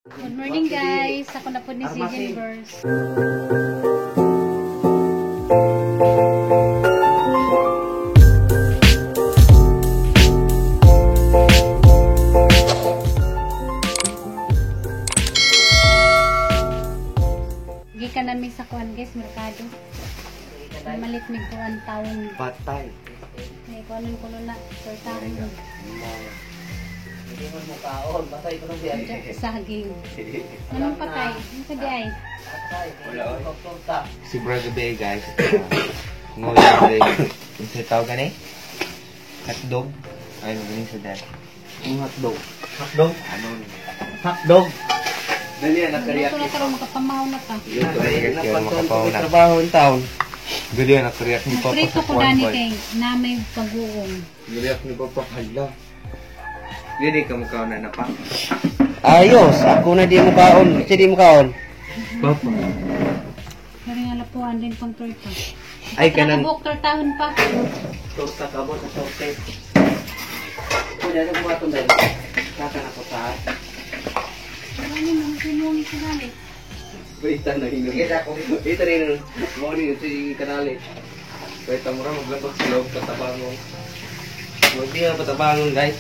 Good morning, guys. Ako na po ni si Jinverse. Gikan namin sa kuan, guys, merkado. Namalit mig kuan taong. Patay. May kuanon kuno na tortahon. Hindi mo mukaon, patay ko nung biyan. Saging. Anong patay? Ano sa di ay? Patay. Wala, oy. Torta. Si Brother Bay, guys. Ngoy, kung sa tawag ka na eh? Hotdog. Ay, magaling sa dad. Yung hotdog. Hotdog? Ano? Hotdog. Dali na Luto na karon, makapamaw na ta. Luto ay guys, kaya makapaw na. Trabaho in town. Gali na, nakariyak ni Papa Prito sa ko kuwan dani boy. kay na may bagoong. Galiak ni Papa, hala. Dili ka mukha na pa. Ayos, ako na di mo kaon. Kasi di mo kaon. Papa. Pero nga lapuan din pang torta. Ay, kanang Nakabuk tortahon pa. Torta ka mo sa torte. Pwede na mo atong dahil. Kaka na ko sa. Ano nang sinungi sa dali? Wait na hinom. Ito rin. Mo ni si kanali. Wait, mura maglabag sa loob katabangon. Magdi ang patabangon, guys.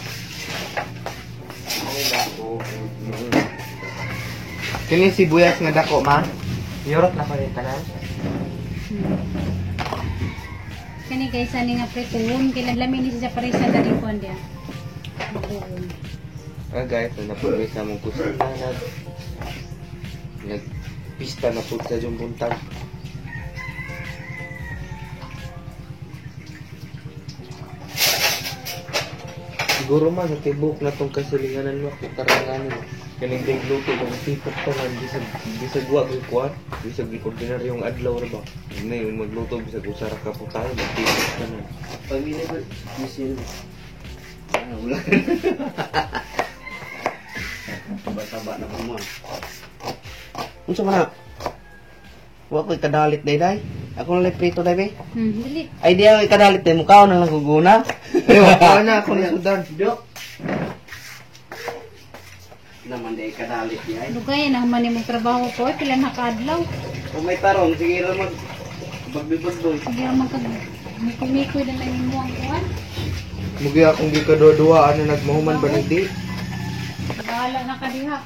Ay, dako. Kini sibuyas nga dako, ma. Yorot na ko rin tanan. Kani guys, ani nga prituon kay lami ni siya parisa dali kuan dia. Bagoong. Ah guys, na po sa among kusina nag nagpista na po sa jung buntag. Siguro man sa tibok na tong kasilinganan mo kitarangan mo. Kaning day luto kung tipok tanan bisag bisag wa gyud kuan, bisag ordinaryong adlaw ra ba. Nay magluto bisag usa ra ka putahe magtipok tanan. Pamilya ko, misil. Ah, wala. Taba-taba na ko mo. Unsa man na? Wa ko'y kadalit day day. Ako na lang prito day be. Dali. Ay di ako kadalit day mukhaon na lang kuguna. Ay, wa na ako na sudan. Dok. Naman day kadalit di ay. Lugay na man imong trabaho ko, ay, pila na kaadlaw. Kung may tarong sige ra mag bagbibagboy. Sige ra man kag mikoy na lang nimo ang kuan. Mugi akong gikaduwa ano nagmahuman ba nagdi? Bahala na ka diha.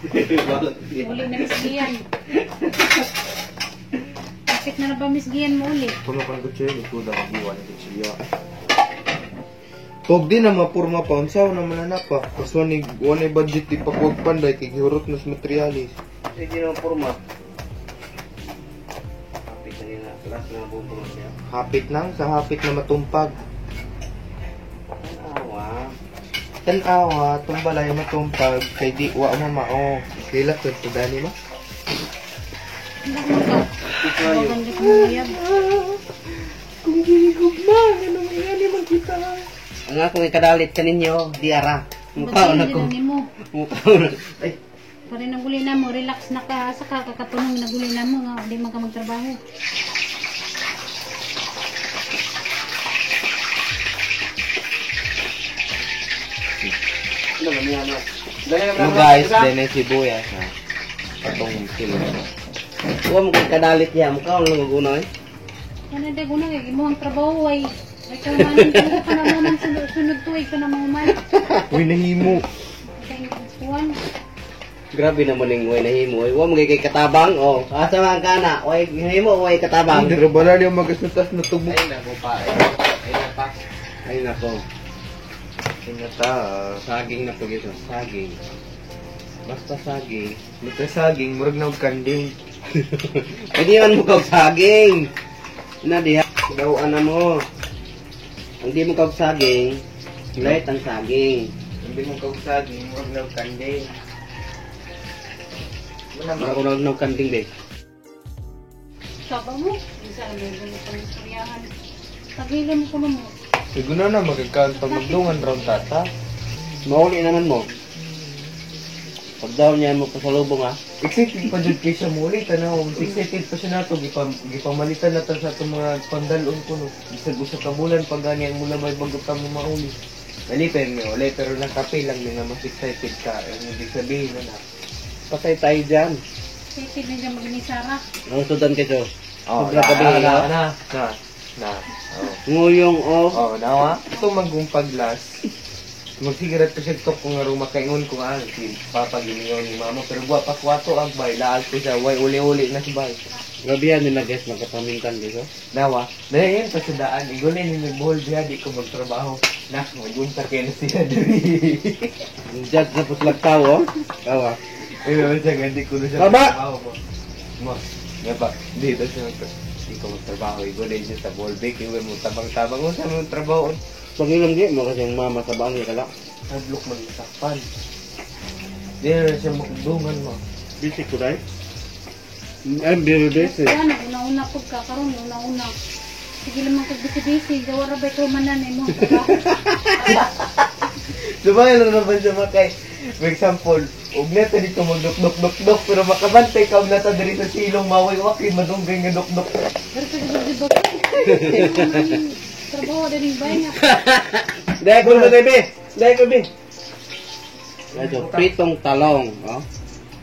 Uli na Miss Gian. Kapit na na ba Miss Gian mo uli? Puno ka ng kutsilyo, ito na buwan ng kutsilyo. Pag di na mapurma pa, unsaw na man na pa. Kas wani, wani budget di pakuwag panday, kay gihurot nas materialis. Sige na porma. Kapit na nila, last na bumbong siya. Hapit lang, sa hapit na matumpag. Awa. Tanawa, tumbalay matumpag, kay di wa mamao. Kila ko ito dani mo? Hindi mo ka. Tawagan di ko muyab. Kung gihigugma, anong ingani man kita? Ang akong ikadalit kaninyo, di ara. Mukhaon Ba't ako. hindi na nimo? Mukhaon. Ay, Pare nang guli na mo, relax na ka sa kakatunong naguli na mo nga di man ka magtrabaho. ano ba niya no? Dali na No guys, then ay sibuyas ha. Atong kilo. Wa mo kay kadalit niya, mukhaon lang og una eh. Kana de guna kay imong trabaho ay ay kaumanan ko ka na mo man sunod sunod tuig ka na mo man. Uy, nahimo. Kay kuan. Grabe naman ning way nahimo. Oy, wa mo kay katabang oh. Asa man kana? Way nahimo way katabang. Hindi ra niya magasuntas na tubok. Ay nako pa. Ay napa. Ay nako. Inata. Saging na pag ito, saging. Basta saging. Basta saging, murag na og kanding. Pwede man mo kag saging. Na diha, daw na mo. Ang di mo kag saging, light ang saging. Hindi mo kag saging, murag na og kanding. Muna Mura ko nag kanding be. Saba mo. Isa ano yung pang istoryahan. Tagilin mo kuno mo. Siguro na magkakaan pa magdungan ron tata. Mauli naman mo. Pag daw niya mo pasalubong ah. Excited pa jud kay siya muli tanaw. Excited pa siya nato gipamalitan na ta sa atong mga pandalon ko no. Bisag usa ka bulan pa gani ang mula may bago pa mo mauli. Dali pa mi uli pero nang kape lang mi nga mas excited ka. Ang ibig sabihin na na. Patay tayo dyan. Excited na siya magnisara. Ang sudan kayo. Oh, Sobra ka na, ba, na, ah? na, na, na. Oh. Nguyong oh. Oh, nawa. Ito manggong paglas. Magsigaret pa siya tok kung nga makaingon ko ang si Papa giniyon ni Mama pero wa pa kwato ang bay laag ko siya way uli-uli na si bay. Grabe yan nila guys, magkapamintan guys oh. Nawa, dayon pa sa daan igulin ni nagbuhol biya di ko magtrabaho. Nak, magunta kay na siya diri. Ang judge na puslag tao oh. Tawa. Ay, naman siya nga, di ko na siya Baba! magtrabaho mo. Mo, nga ba, di ito siya di ko magtrabaho, igulin siya sa ball bake, iwe mo tabang-tabang, mo sa mga trabaho. Pag-ilam di mo kasi ang mama sa baang kala. Hadlok man masakpan. Di na siya makdungan mo. Busy ko dai. I'm very busy. Yan, una-una ko ka karon, una-una. Sige lang kag busy-busy, gawa ra ba ikaw manan imo trabaho. Sumaya na naman siya makay. For example, og neta dito mo dok dok dok dok pero makabantay ka og nata diri sa silong maway waki madunggay nga dok dok. Pero sa gibag-gibag. Trabaho din yung bay nga. Dahil ko na be. Dahil ko be. Ito, pritong talong, oh.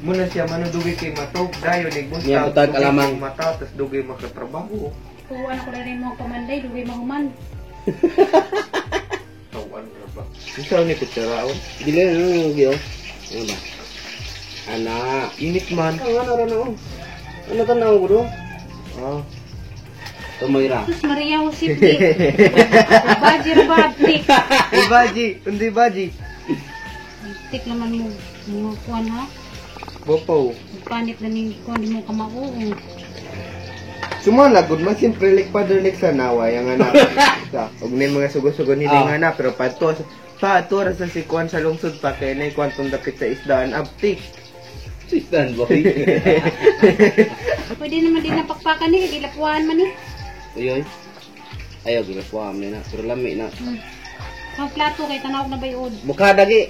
Muna siya manudugay kay matog dayon ig buntag. Niya butag dugay alamang. kay Mata tas dugay makatrabaho. Kuha na ko rin mo pamanday, dugay mahuman. Tawan ra ba? Unsa ni kutsaraon? Dili na ano yung oh. Ano ba? Ana. Init man. Ang ano ra na oh. Ano tanaw ko do? Ah. Tumoy ra. Sus Maria Josep di. Baji ra ba tik. Uy baji, undi baji. Tik naman mo mga kuan ha. Bopo. Panit na ning kuan di mo kamao. Sumala gud man siyempre like father like sa nawa yang anak. Sa og ni mga sugo-sugo nila Ah. nga na pero pato pa ato ra sa sikuan sa lungsod pa kay nay kuan tong dapit sa isdaan abtik. Sistan boy. Pwede naman din napakpakan ni, gilapuan man ni. Uy oy. Ayaw gilapuam ni na pero lami na. Ang plato kay tanaw na bayod. Bukada gi.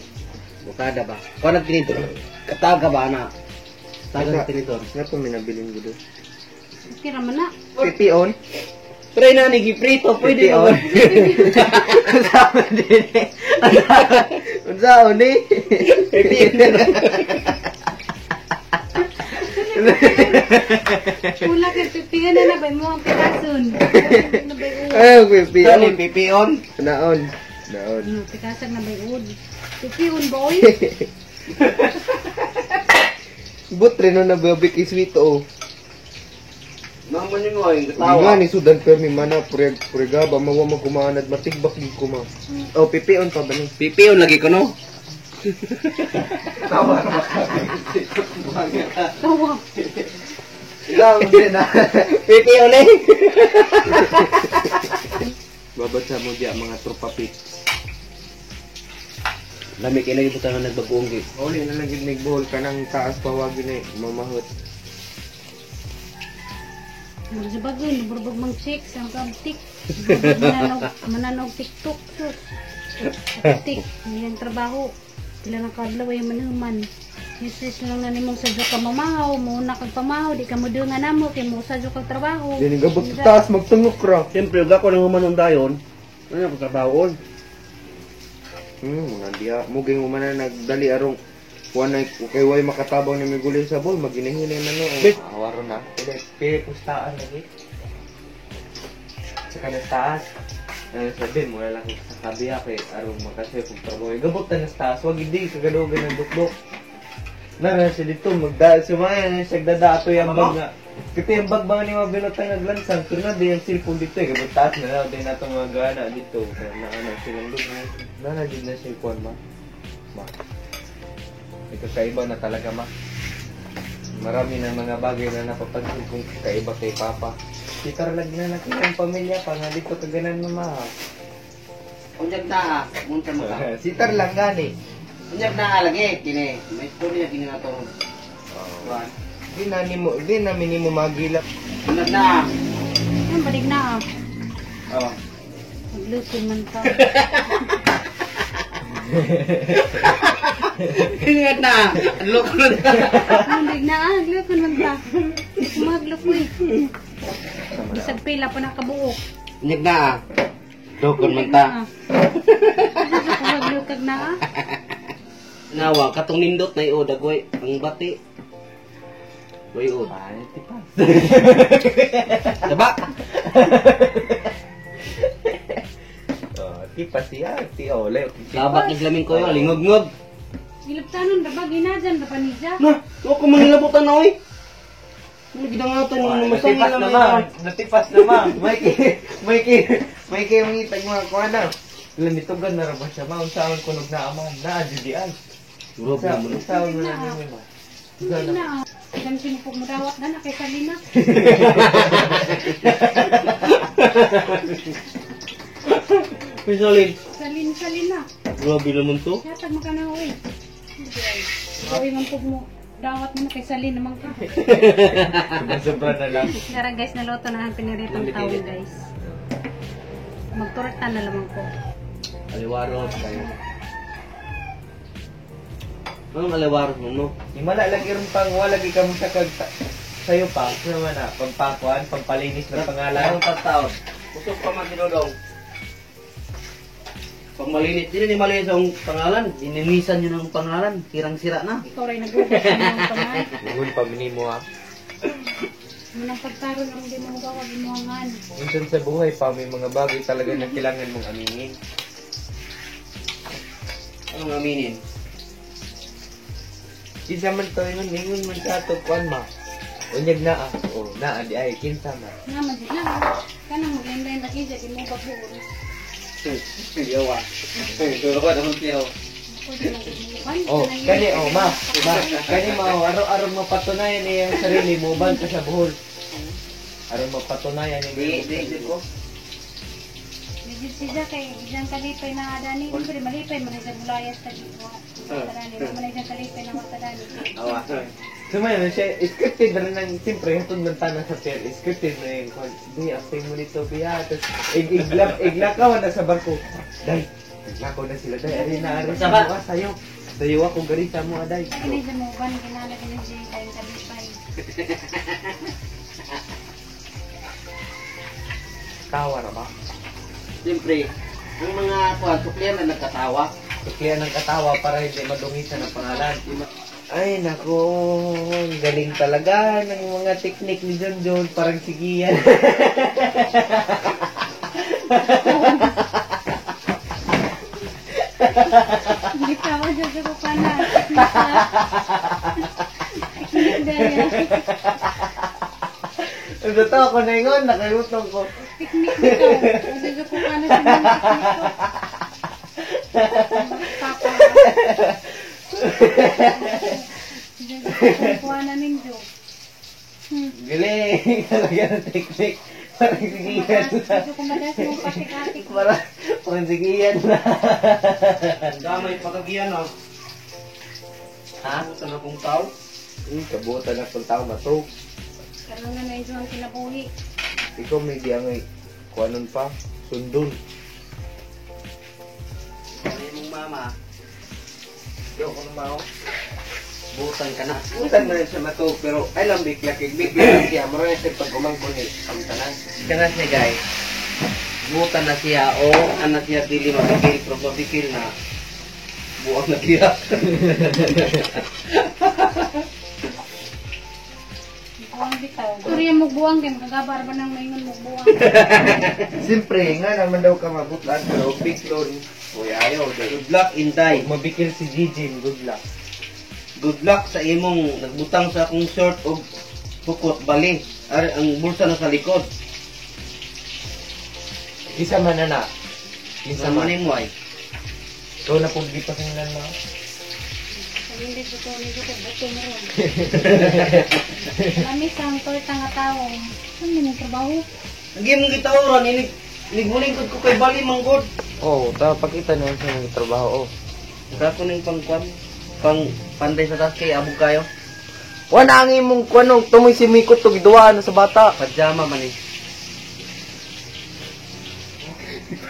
Bukada ba? Kuha na tinidor. Kataga ba ana? Taga sa tinidor. Nga po minabilin gud. Tira man na. Pipion. Pre na ni giprito pwede Pipion. na. Kasama din eh. Unsa ni? Pipion. Wala kay pipigan na na bay mo ang pikason. Na bayod. Ay, pipion. Ano pipion? Naon. Naon. Ano, pikasan na bayod. Pipion boy. Butre no na babi kay sweet oh. Mama ni mo yung Hindi katawa. nga ni Sudan permi mana pureg purega ba mawa magkumaanad matigbak gid ko ma. Oh, pipion pa ba ni? Pipion lagi ko no. Tawa ra ka. Tawa. Ikaw din na. Pipion eh. Babatsa mo diya mga tropa pit. Lami kay lagi butangan nagbagoong gi. Uli na lang gid nagbuhol ka nang taas pawagi na mamahot. Magsabagon, burbog mang chicks, ang kabtik. Mananog, mananog TikTok. Sus. Tik, yung trabaho. Pila na kadlaw ay manuman. Useless lang na nimong sadyo ka mamahaw, muna kag pamahaw, di ka mo nga namo, kay mo sadyo kag trabaho. Dili gabot sa taas magtungok ra. Siyempre, ug ako nang humanon dayon. Ano ko trabahoon? Mga diha mo gay mo man na nagdali arong wa na kay way makatabang ni miguli sa bol maginahinay man no. Bet. Awaro na. Pili pili kustaan lagi. Sa kanas taas. Ano sabi mo na lang sa kabiya kay arong makasay kung trabaho. Gabot na sa taas, wag hindi kagalugan ng dukdok. Nara siya dito magda sumaya na siya dada ato yung bag nga. Kito yung bag ba ni mga binutang naglansang pero na di yung cellphone dito eh gabot taas na lang din nato mga gana dito. Kaya na ano silang dugo. Na na din na siya kuan ma. Ma. May kakaiba na talaga ma. Marami na mga bagay na napapansin kong kakaiba kay Papa. Kita lagi na natin ang pamilya pa nga dito kaganan mama. Unyag na ah, munta mo ka. Sitar lang gani. Unyag na ah, lagi kini. May storya kini na to. Kuan. Di na nimo, di na minimo magilap. Unyag na ah. Yan, balik na ah. Oh. Magluto man ka. Unyag na. Loko na. Balik na ah, magluto man ka. Magluto eh. Bisag pila pa nakabuok. Unyag na ah. Dokon man ta. Maglukag na ah. Nawa katong nindot na iod agoy ang bati. Tuyod. Ay, tipas. Diba? Oh, tipas siya. Ti oh, layo. Sabak ni Flamin ko yun, lingog-ngog. Gilaptanon ra ba ginajan ra pa niya. Na, huwag ko mangilabutan na, oy. Ano ginangatan yung masangil Natipas na na may ma. Natipas na ma. May kay mangitag mga kuha na. Lamitugan na ra ba siya ma? Unsaon kunog na ama? Naa jud di ay. Grabe Sa naman. unsaon mo na nimo ma? Hindi na. Kan sinupog mo dawat na na kay Salina. May solid. Salin Salina. Grabe naman to. Yatag mo ka na oy. Gawin man pug mo dawat mo na kay Salina man ka. Sobra na lang. Tara guys, naluto na ang piniritong tawon guys. Magturta na lamang ko. Aliwarot tayo. Anong aliwarot mo, no? Himala lagi ron pang wala lagi ka mo sa kag sayo pa naman na pampakuan, pampalinis ng pangalan. Anong pagtaon? Usok pa man tinudong. Pag malinit, di na ni malinis ang pangalan. Dininisan yun ang pangalan. Sirang-sira na. Ikaw rin nagugas ng kamay. Muhon pa minimo ha. Munang pagkaroon ang di mo gawag imuangan. Minsan sa buhay pa may mga bagay talaga na kailangan mong aminin. Anong aminin? Isa man to ingon ingon man sa ato kuan ma. Unyag naa. Oh, naa di ay kinsa man. Nga man di na. Kanang maglain-lain lagi dyan, di mo bagoon. Yawa. Yawa naman siya. Ako di mo gumukan. Oh, kani oh ma, ma, kani ma oh, araw-araw mapatunayan niya ang sarili mo ban ka sa buhol. Araw mapatunayan niya. Di, ko. Medyo siya kay isang kalipay na adani. Siyempre malipay man sa bulayas sa watadani. Man isang kalipay na watadani. Awa. Sumaya na siya, scripted na rin ang, siyempre, hatod man tanan sa fair, scripted na yun. Kung, di, after mo nito, biya, tapos, iglakaw na sa barko. Day, iglakaw na sila, day, ari na, ari, sa Saba. mo, sayo. Sayo ako, gari sa mo, aday. Kani sa mo ban kinala kini siya kay kalipay. Tawa na ba? Siyempre, ang mga kuwan, suklian na nagkatawa. Suklian ng katawa para hindi madungisan ang pangalan. Ay, nako, ang galing talaga ng mga teknik ni John John, parang sigiyan. Hindi pa ako dyan sa kupana. Teknik dahil. Ang totoo ko na ingon, nakalimutan ko. Teknik nito. Dyan sa kupana sa mga teknik ko. Papa. Dyan sa kupana ninyo. Galing talaga ng teknik. Parang sigiyan na. Medyo kumadas mo patik-atik. Parang sigiyan na. Ang damay pagkagiyan, oh. Ha? Kabutan akong tao. Kabutan akong tao mato. Karoon nga na ang kinabuhi. Ikaw may di angay kuanon pa, sundon. Ano mong mama? Yo, kung mao. Butan ka na. Butan na rin siya mato, pero ay lang bigla kay bigla lang siya. Mura na siya pag umangkon ni ang tanan. Kana siya, guys. Butan na siya o anak siya dili mabikil, pero mabikil na. Buang na siya. Buang bitaw. Turiya mo buang kay makagabar ba nang maingon mo buang. Siyempre, nga naman daw ka mabutlan, pero biklon. Uy, ayaw. Good luck, Inday. Mabikil si Gigi, good luck. Good luck sa imong nagbutang sa akong short og pukot bali. Ari ang bulsa na sa likod. Isa man na na. Isa Isa man. man mo ay. Ikaw na pong gipasanglan mo. Hindi ko to ni ko buto mo ron. Lami sa ang torta nga tawo. Ano ni trabaho? Ang imong gitawran inig nigulingkod ko kay bali manggod. Oo, oh, ta pakita naman sa mga trabaho. Oh. Kako ning pangkwan pang panday sa taas kay abog kayo. Wala ang imong kuanong tumoy si Miko to giduwaan na sa bata. Pajama man eh.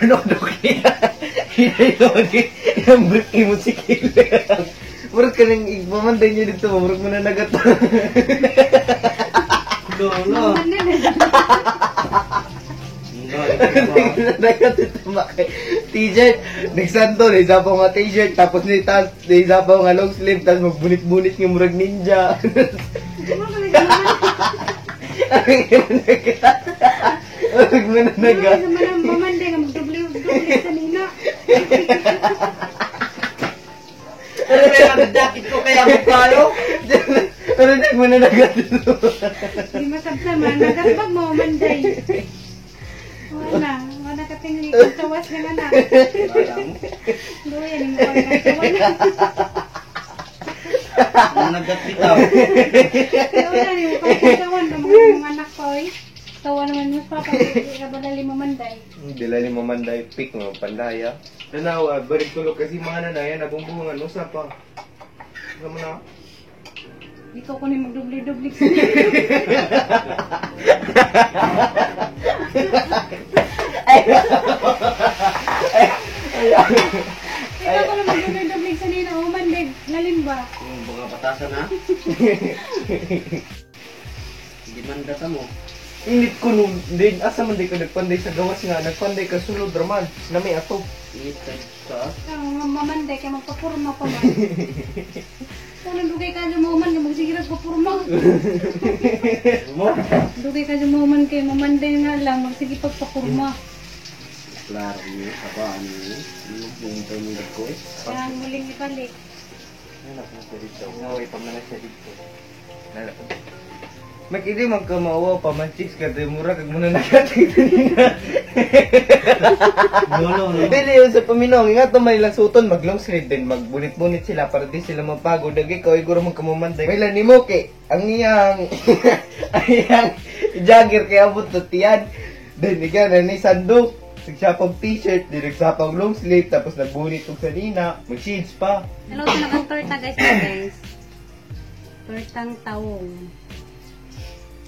Ano do kaya? Hinayoni, yung brief mo si Killer. Murag ka nang igmamanday niya dito, murag mo na nagato. No, no. Ano na? Nagato ito kay T-shirt, nagsanto, naisapaw nga t-shirt, tapos ni tas, naisapaw nga long sleeve, tapos magbunit-bunit nga murag ninja. Ano Murag mananagat. Sa manang mamanday nga magdubli-dubli sa nina. Ano kaya nagdakit ko kaya mo kayo? Pero nagmananagat. Di masabtan man, nagatbag mo mamanday. Wala, wala ka tingin sawas ng anak. Wala mo. Luya ni mo pagkasawan. Nanagat bitaw. Wala ni mo pagkasawan ng mga anak ko eh. Tawa naman mo papa, di ka ba lali mamanday? Dila ni mamanday pick mo pandaya. Tanaw, balik tulog kasi mana na yan abong buhungan usa pa. Ano mo na? Ikaw ko ni magdubli-dubli sa nina. Ikaw ko na magdubli-dubli sa nina, o manday, lalim ba? Yung mga batasan ha? Hindi man data mo. Init ko nung din asa man di ka nagpanday sa gawas nga nagpanday ka sulod raman na may ato. Init ka sa Ang mamanday kay magpapurma pa man. Kung dugay ka mo man kay magsigiras papurma. mo. Dugay ka mo man kay mamanday nga lang magsige pagpapurma. Klaro niyo, ako ano niyo. Yung tayo mong ko eh. Kaya ang muling ibalik. Nala ko sa dito. Ngaway pa man na siya dito. Nala ko. Makidi man ka maawa pa man chicks ka tayo mura kag muna nagating nina. No, no, no. Dili yun sa paminaw, nga to may lang suton, mag long sleeve din, magbunit-bunit sila para di sila mapagod. Dagi ka, iguro man kamamanday. May ni mo kay ang iyang ang iyang jogger kay abot to tiyan. Then ikaw na ni sandok. Nagsapag t-shirt, di nagsapag long sleeve, tapos nagbunit og sanina, mag-shades pa. Hello sa nagang torta guys na guys. Tortang tawong.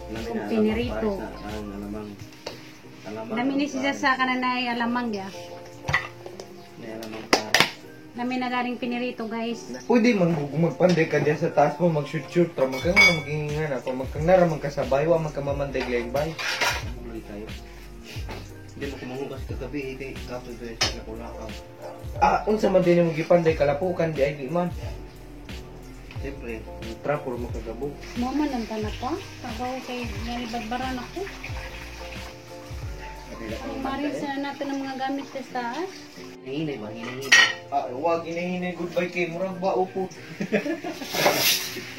Namin na Pinirito. alamang pares na, ang alamang. Alamang. Nami ni siya sa kananay alamang ya. May alamang pares. Nami na garing pinirito guys. Pwede man magpanday ka diyan sa taas mo, mag-shoot-shoot, tra magkang na maging nga na, kung magkang nara magkasabay, wa magkamamanday lain bay. Tuloy tayo. Hindi mo kumuhugas kagabi, eh, kay kapoy ko yung sa kulakaw. Ah, unsa man din yung gipanday kalapukan di ay di man. Siyempre, Ang Trapor makagabog. Mo man ang tanapa. Tagaw kay nalibadbaran ako. Ang maris na natin ang mga gamit sa taas. Hinay ba? Hinay. Ah, wag hinahinay goodbye kay murag ba upo.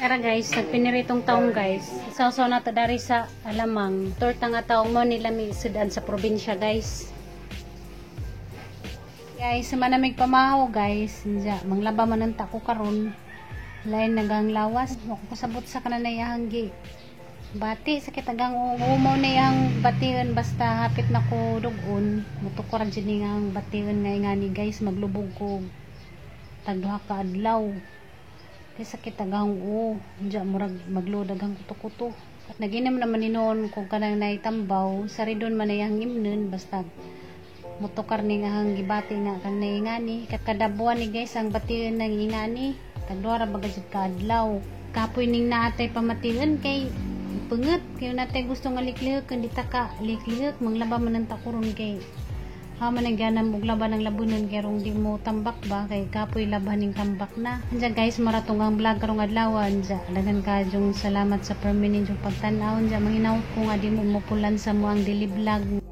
Era guys, nagpiniritong taong guys. Sausaw na to dari sa alamang. Torta nga taong mo nila may sudan sa probinsya guys. Guys, sa manamig pamahaw guys. Nja, manglaba man ang tako karon. Lain nagang lawas. Wa ko kasabot sa kananayahang gi. Bati, sakit agang umaw na yang bation basta hapit na ko dugon. Mutukor jud ni nga ang bation nga ingani guys, maglubog ko tagduha ka adlaw. Kay sakit agang o, diya murag magload agang kuto-kuto. Naginom naman ni noon kung kanang naitambaw, saridon man ay ang imnon basta motokar ni nga ang gibati nga kanay ngani. Kadabuan ni guys ang bation ng ingani. Tagduha ra baga jud ka adlaw. Kapoy ning naatay pamation kay penget kayo natay gusto nga liklihok kundi ta ka liklihok manglaba man ang takuron kay Hama nang ganam og laban ng labunon kay rong di mo tambak ba kay kapoy laban ning tambak na. Andiyan guys, maratong ang vlog karong adlaw anja. Daghan kaayong salamat sa permanent yung pagtan-aw anja. Manginawat ko nga di mo mupulan sa mo ang daily vlog.